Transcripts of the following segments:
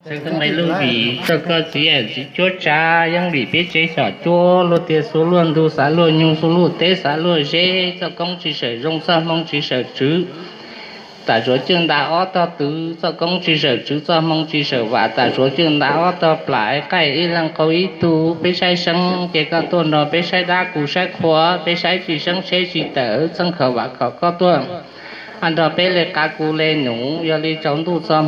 Nqe lub vim txoj koj txiv yawm txiv cuab tsav, yeej vim peb tsev xyom cuab luag tiag, xu luaj ntu xav luaj nyoog, xu luaj teb xav luaj zeb, txoj koob tsis sawm zoo, txoj hmoo tsis sawm tswv, tam suav cwj nta ob tog twv, txoj koob tsis sawm tswv, txoj hmoo tsis sawm vam, tam suav cwj nta ob tog plam, qaij ib leeg qau ib tug. Peb saib seeb ces koj tuaj nrog peb saib dab, kuv saib qhua, peb saib tsis seeb tsheb tsis tawm, txheej khawm vam khom koj tuaj nrog peb le qav kuv le nuv. Yog li tsaus ntuj txog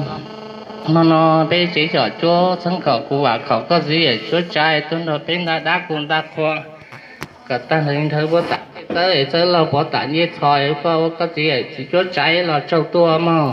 hmo no peb tsev xyom cuab txheej khawm kuv vam khom koj txiv yawm cuab tsav tuaj nrog peb nta dab kuv nta qhua kom tag nrho, nrhawv puab tam txawb es txawb laug pov tam ncej txhos, koj ua koj txiv yawm txiv cuab tsav los tsaug tuaj mog.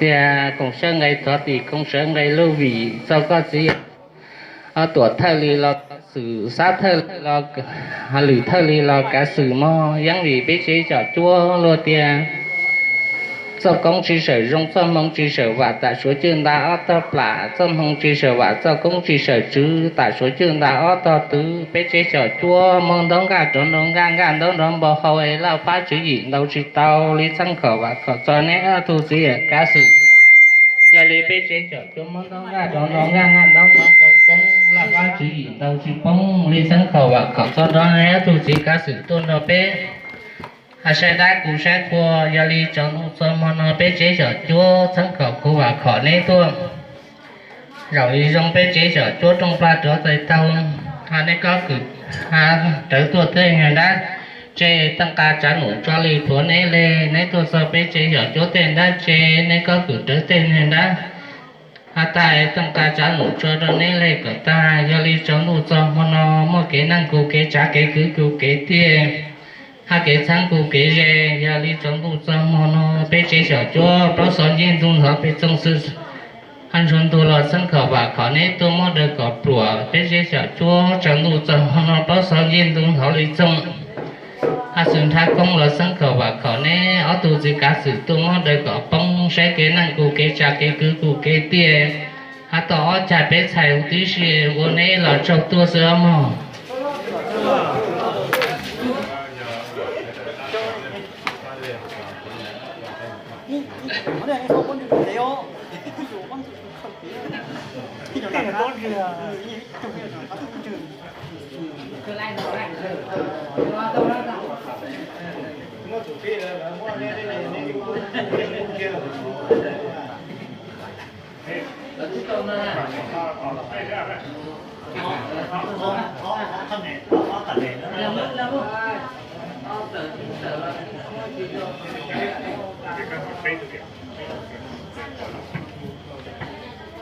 Tias koom sawv nqe thov tim, koom sawv nqe lub vim txog koj txiv yawm. Ob tuam thawj li los kav xwm, xab thawj li los, lwm thawj li los kav xwm mog, yeej vim peb tsev xyom cuab luag tiag. Txoj koob tsis sawm zoo, txoj hmoo tsis sawm vam, tam suav cwj nta ob tog plam, txoj hmoo tsis sawm vam, txoj koob tsis sawm tswv, tam suav cwj nta ob tog twv. Peb tsev xyom cuab muab ntaub nkaj rov nrov nkaj, nkaj ntaub nrov npau hau es laj fab tswv yim ntaus tsis tau li, txheej khawm vam khom txog neb ob tug txiv yawm kav xwm. Yog li peb tsev xyom cuab muab ntaub nkaj rov nrov nkaj, nkaj ntaub nrov npau koob, laj fab tswv yim ntaus tsis poob li, txheej khawm vam khom txog nrog neb ob tug txiv kav xwm tuaj nrog peb saib dab kuv saib qhua. Yog li tsaus ntuj txog hmo no peb tsev xyom cuab txheej khawm kuv vam khom neb tuaj. Zaum li zoo peb tsev xyom cuab rooj plag rov txais taug, neb kob kwm rawv tuaj tej niag dab tse, tej nqaj tsav num tso li plhuav neb le. Neb tuaj txog peb tsev xyom cuab tej dab tse, neb kob kwm rawv tej niag dab tag, tej nqaj tsav num tso rau neb le kom tag. Yog li tsaus ntuj txog hmo no muaj kev neej kuv kev tsav, kev kwv kuv kev tij, hab kev txheeb kuv kev ze. Yog li tsaus ntuj txog hmo no peb tsev xyom cuab plaub xov ncej ntug ntxhov pes txoos xwb, hab ntsuag ntug los xeeb khawm vam khom neb tuaj muab daws kom pluam peb tsev xyom cuab. Tsaus ntuj txog hmo no plaub xov ncej ntug ntxhov li txoos, hab xwm nrhab koob los xeeb khawm vam khom neb ob tug txiv kav xwm tuaj muab daws kom poob, saib kev neej kuv kev tsav, kev kwv kuv kev tij, hab tau ob cag peb txhais huv tib si, ua neb los tsaug tuaj xwb os mog.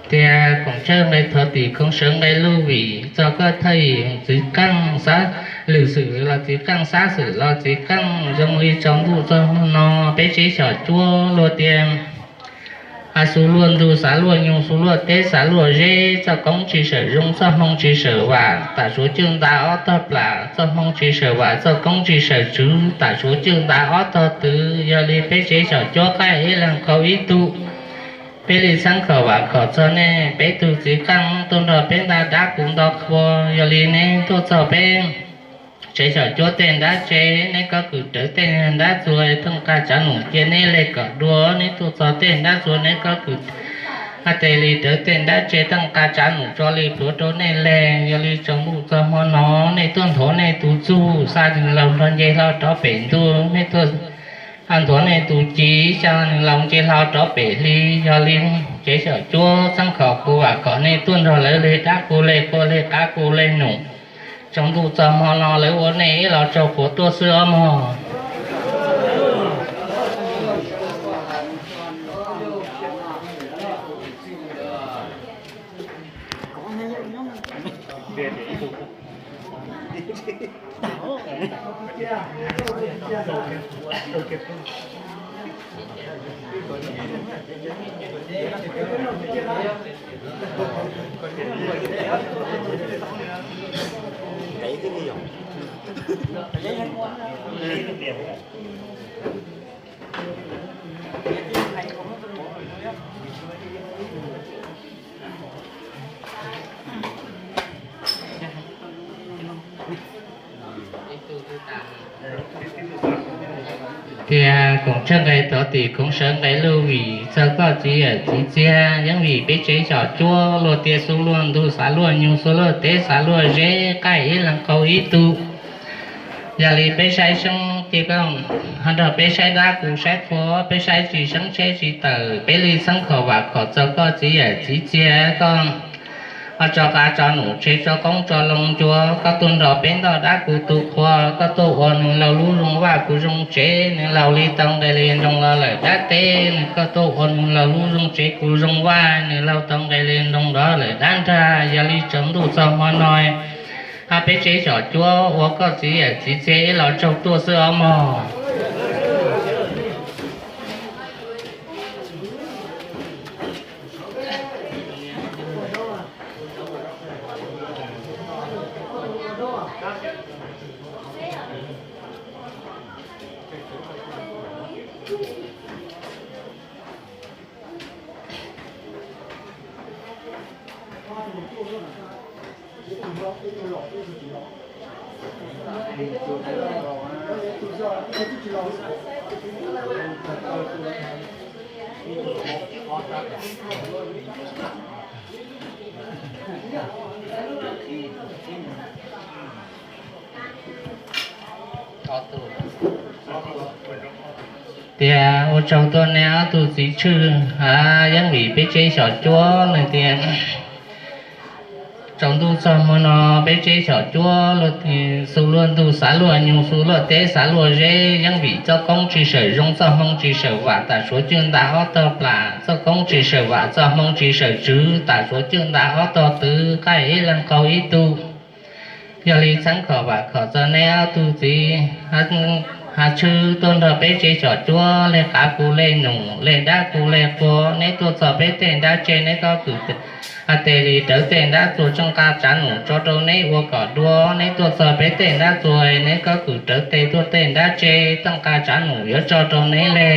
Tias koom tsawj nqe thov tim, koom sawv nqe lub vim txog koj thawj yim, txiv qeej xab lwm xwm los txiv qeej, xab xwm los txiv qeej. Zoo li tsaus ntuj txog hmo no peb tsev xyom cuab luag tiag, xu luaj ntu xav luaj nyoog, xu luaj teb xav luaj zeb, txoj koob tsis sawm zoo, txoj hmoo tsis sawm vam, tam suav cwj nta ob tog plam, txoj hmoo tsis sawm vam, txoj koob tsis sawm tswv, tam suav cwj nta ob tog twv. Yog li peb tsev xyom cuab qaij ib leeg qau ib tug. Peb li xeeb khawm vam khom txog nej peb tug txiv qeej tuaj nrog peb nta dab kuv nta qhua. Yog li neb tuaj txog peb tsev xyom cuab tej dab tse, neb kob kwm rawv tej dab txuas, tej nqaj tsav num cia neb le kom dua. Neb tuaj txog tej dab txuas neb kob kwm hab tes li rawv tej dab tse, tej nqaj tsav num tso li plhuav rau nej le. Yog li tsaus ntuj txog hmo no nej tuaj nthuav nej tus txuj, xa nws laug nrog nce hlo rov pem ntuj, nej tuaj nthuav nej tus ci, xa nws laug nce hlo rov pem hli. Yog li tsev xyom cuab xeeb khawm kuv vam khom nej tuaj nrog lawv le dab kuv le qhua, le qav kuv le num. Tsaus ntuj txog hmo no lawv ua nej ib los tsaug quav tuaj xwb os mog. Tias khoom tsheej nqe tuav tim khoov sawv nqe luj vim txog koj txiv yawm txiv txiag, yeeb vim peb tsev xyom cuab luag tias xu luag ntuj xav luaj nyuj xu luaj teb xav luaj zeb qaij ib leeg qau ib tug. Yog li peb saib seeb ces koj ho nrog peb saib dab kuv saib qhua, peb saib tsis seeb tsheb tsis tawm, peb li txheeb khom vam khom txog koj txiv yawm txiv txiag koj ho tso qab tso num tsev tso qoob tso loo ncua, koj tuaj nrog peb ntoj dab kuv tu qhua, koj tuaj ua nws laug lub zoo vaj kuv zoo tsev, nws laug li tau nqe li nroo los lawm dab teb, nws koj tuaj ua nws laug lub zoo tsev kuv zoo vaj, nws laug tau nqe li nroo los lawm dab nrag. Yog li tsaus ntuj txog hmo no, peb tsev xyom cuab ua koj txiv yawm txiv txiag ib los tsaug tuaj xwb os mog. Tias ua tsaug tuaj nej ob tug txiv tshwj, yeeb vim peb tsev xyom cuab no tias tsaus ntuj txog hmo no peb tsev xyom cuab luag xu luaj ntuj xav luaj nyuj xu luaj teb xav luaj zeb, yeeb vim txoj koob tsis sawm zoo txoj hmoo tsis sawm vam tam suav cwj nta ob tog plam, txoj koob tsis sawm vam txoj hmoo tsis sawm tswv tam suav cwj nta ob tog twv qaij ib leeg qau ib tug. Yog li txheeb khom vam khom txog neb ob tug txiv ha tshwj tuaj nrog peb tsev xyom cuab, le qav kuv le num, le dab kuv le qhua, neb tuaj txog peb tej dab tseg neb koj kwm tes li rawv tej dab txuas txoj nqa tsav num tso rau neb ua kom dua, neb tuaj txog peb tej dab txuas neb koj kwm rawv tes tuaj tej dab tseg txoj nqa tsav num yuav tso rau neb le.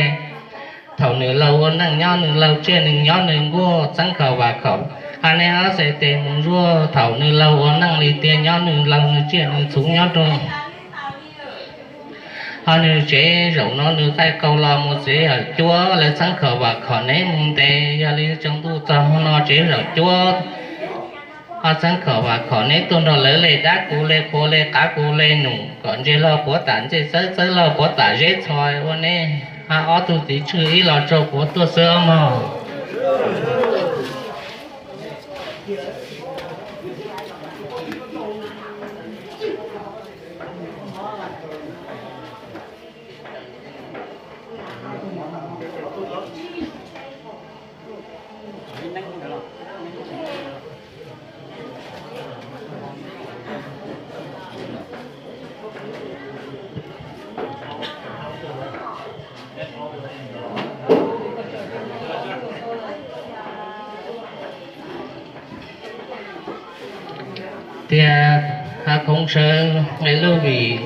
Thaum nws laug ua neej nyob nws laug tsiaj nws nyob nws nkuaj, txheeb khom vam khom ha neb ob txhais tes mus zuaj, thaum nws laug ua neej li tiag nyob nws laug nws tsiaj nws txhuv nyob rau ho nws tsev zaum no nws qaij qau los mus tsev xyom cuab, lawv txheeb khom vam khom neb mus ntev. Yog li tsaus ntuj txog hmo no tsev xyom cuab ho txheeb khom vam khom neb tuaj nrog lawv le dab kuv le qhua le qav kuv le num kom ntses loj puav tam ncej txawb txawb loj puav tam zeb txhos ua neb ob tug txiv tshwj ib los tsaug quav tuaj xwb os mog. Tias ha khoov sawv nqe luj vim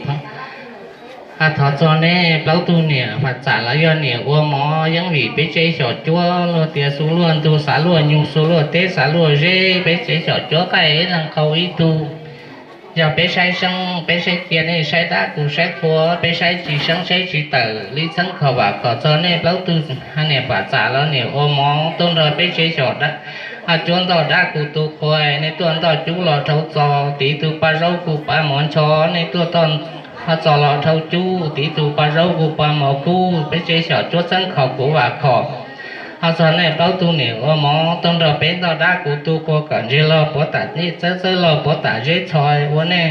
ha thov txog neb plaub tug niam Vam Txam los yog niam ua mov, yeeb vim peb tsev xyom cuab luag tias xu luaj ntug xav luaj nyuj xu luaj teb xav luaj zeb, peb tsev xyom cuab qaij ib leeg qau ib tug. Yog peb saib seeb peb saib cia, nej saib dab kuv saib qhua, peb saib tsis seeb saib tsis tawm li txheeb khom vam khom txog nej plaub tug niam Vam Txam los niam ua mov tuaj nrog peb tsev xyom cuab ntoj dab kuv tu qhua, nej tuaj ntoj cub los dhau txos tiv tus pa zaub kuv pa mov ncho, nej tuaj ntoj txos los dhau cub tiv tus pa zaub kuv pa mov kub, peb tsev xyom cuab txheeb khom kuv vam khom. Ho txog nej plaub tug niam ua mov tuaj nrog peb ntoj dab kuv tu qhua kom ntses loj puav tam ncej txawb txawb loj puav tam zeb txhos ua nej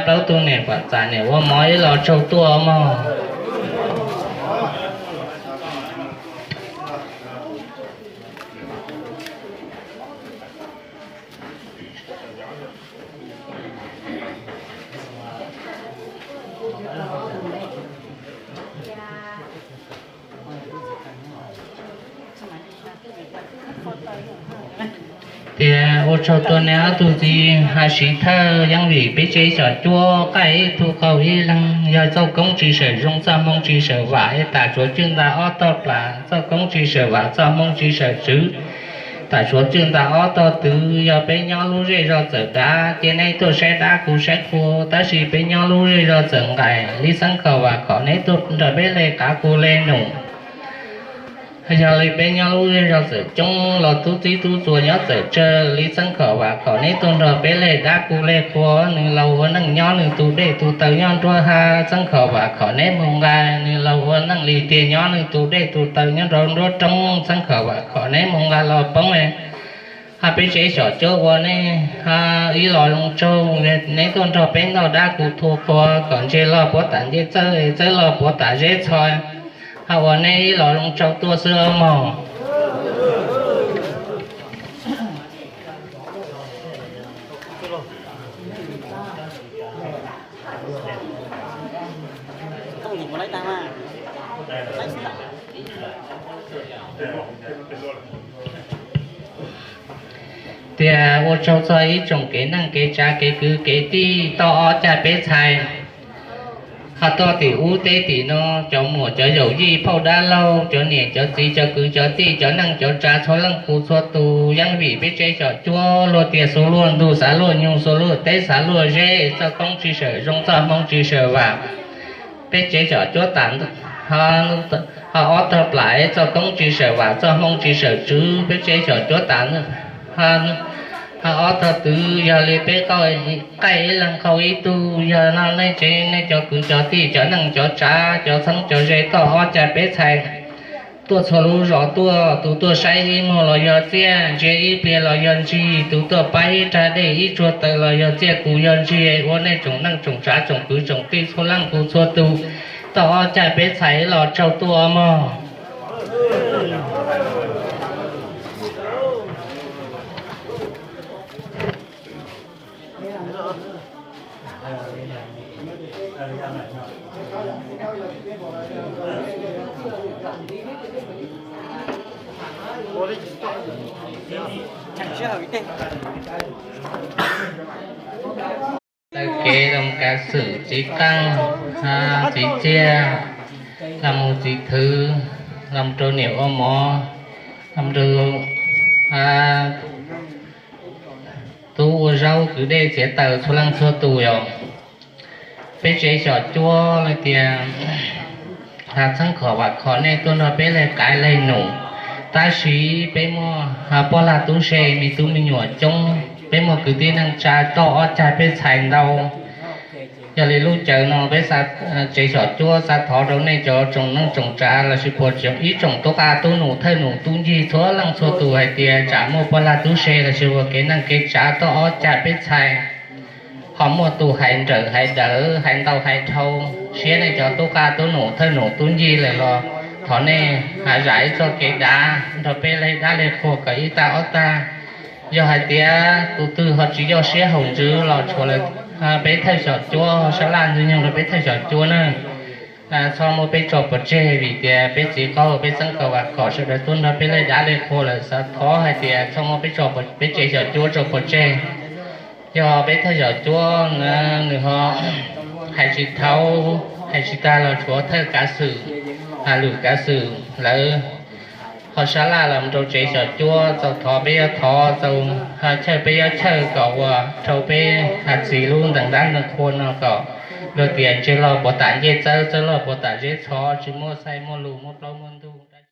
plaub tug niam Vam Txam niam ua mov ib los tsaug tuaj mog. Tias ua tsaug tuaj nej ob tug txiv ha siv thawj, yeeb vim peb tsev xyom cuab qaij ib tug qau ib leeg, yog txoj koob tsis sawm zoo txoj hmoo tsis sawm vam es tam suav cwj nta ob tog plam, txoj koob tsis sawm vam txoj hmoo tsis sawm tswv. Tam suav tswj ntag ob tog twv, yog peb nyob lub zej zog txawm dav ces neb tuaj saib dab kuv saib qhua, tab sis peb nyob lub zej zog txawm nqaim li Xeeb Kham Vam khom neb tuaj nrog peb le qav kuv le num. Yog li peb nyob lub zej zog txawm coob los tub txib tub txuas nyob txawm tsawg li Xeeb Kham Vam khom neb tuaj nrog peb le dab kuv le qhua, nws laus ua neej nyob nws tus dej tus taw nyob nruab hav, Xeeb Kham Vam khom neb mus nqa, nws laus ua neej li tiag nyob nws tus dej tus taw nyob nraum nruab roob, Xeeb Kham Vam khom neb mus nqa los poob. Hab peb tsev xyom cuab ua neb ib los zoo tsaug, neb tuaj nrog peb ntoj dab kuv thua qhua, kom ntse loj puab tam ncej txawb, txawb loj puab tam zeb txho. Hab ua neb ib los zoo tsaug tuaj xwb mog. Tias ua tsaug txog ib tsoom kev neej kev tsav kev kwv kev tij toj ob caj peb txhais, hab toj tim ub teb tim no, cov muam cov yawm yij phauj dab laug, cov niam cov txiv cov kwv cov tij cov neej cov tsav txhua leej kuv txhua tus, yeej vim peb tsev xyom cuab luag tias xuv luag ntug xav luag nyoog xuv luag teb xav luag zeb, txoj koob tsis sawm zoo txoj hmoo tsis sawm vam. Peb tsev xyom cuab tas ho ob tog plam, txoj koob tsis sawm vam txoj hmoo tsis sawm tswv, peb tsev xyom cuab tas ho ob tog twv, yog li peb qaij ib leeg qhau ib tug, yog no nej tsev nej cov kwv cov tij cov neej cov tsav cov txheeb cov ze toj ob caj peb txhais, tuaj txhua lub zos tuaj, tus tuaj saib ib muag los yog txiaj, ntsia ib pliag los yog ntsig, tus tuaj pab ib rag dej ib tsuag taws los yog txiaj, kuv yog ntsig, ua nej tsoom neej tsoom tsav tsoom kwv tsoom tij txhua leej kuv txhua tus toj ob caj peb txhais los tsaug tuaj mog. Taw kev zoo kav xwm txiv qeej, txiv txiaj, los mus txiv thwv, los rau niam ua mov, los rau tub ua zaub kwv dej txiav taws txhua leej txhua tus yom. Peb tsev xyom cuab li tias txheeb khom vam khom nej tuaj nrog peb laig qav laig num, tab sis peb muaj poj lag tub se me tub me nyuam coob, peb muaj kwv tij neej tsa toj ob cag peb txhais ntau. Yog li lub caij no peb tsev xyom cuab xav thov rau nej cov tsoom neej tsoom tsav lossis puas tsoom ib tsoom tub qab tub num thawj num tub ncig txhua leej txhua tus hais tias tsam muaj poj lag tub se lossis ua kev neej kev tsav toj ob cag peb txhais, ho muaj tus hais nrawm hais dawv hais ntau hais dhau, siab nej cov tub qab tub num thawj num tub ncig lawm los thov nej zam ib txoj kev dav nrog peb laig dab laig qhua kom ib tag ob tag. Yog hais tias tus twg ho tsis yog siab haum ntsws los tshuav lawm, peb thawj xyom cuab ho sab laj ntxwg nyoog rau peb thawj xyom cuab na. Txhob muab peb tso pov tseg vim tias peb txiv qaub peb txheeb khom vam khom sawv daws tuaj nrog peb laig dab laig qhua lawm, xav thov hais tias txhob muab peb tso, peb tsev xyom cuab tso pov tseg. Yog peb thawj xyom cuab na, nws ho hais tsis thaub hais tsis tag los tshuav thawj kav xwm, lwm kav xwm lawv ho sab laj los rau tsev xyom cuab, txaus thov peb yuav thov, txaus chawj peb yuav chawj kom ua rau peb txiv lub ntees dab ntees qhua no kom luag tias ntseg loj puas tam ncej txawb, txawb loj puas tam zeb txho, tsis muaj xaij muaj lus muaj plaub muaj ntug.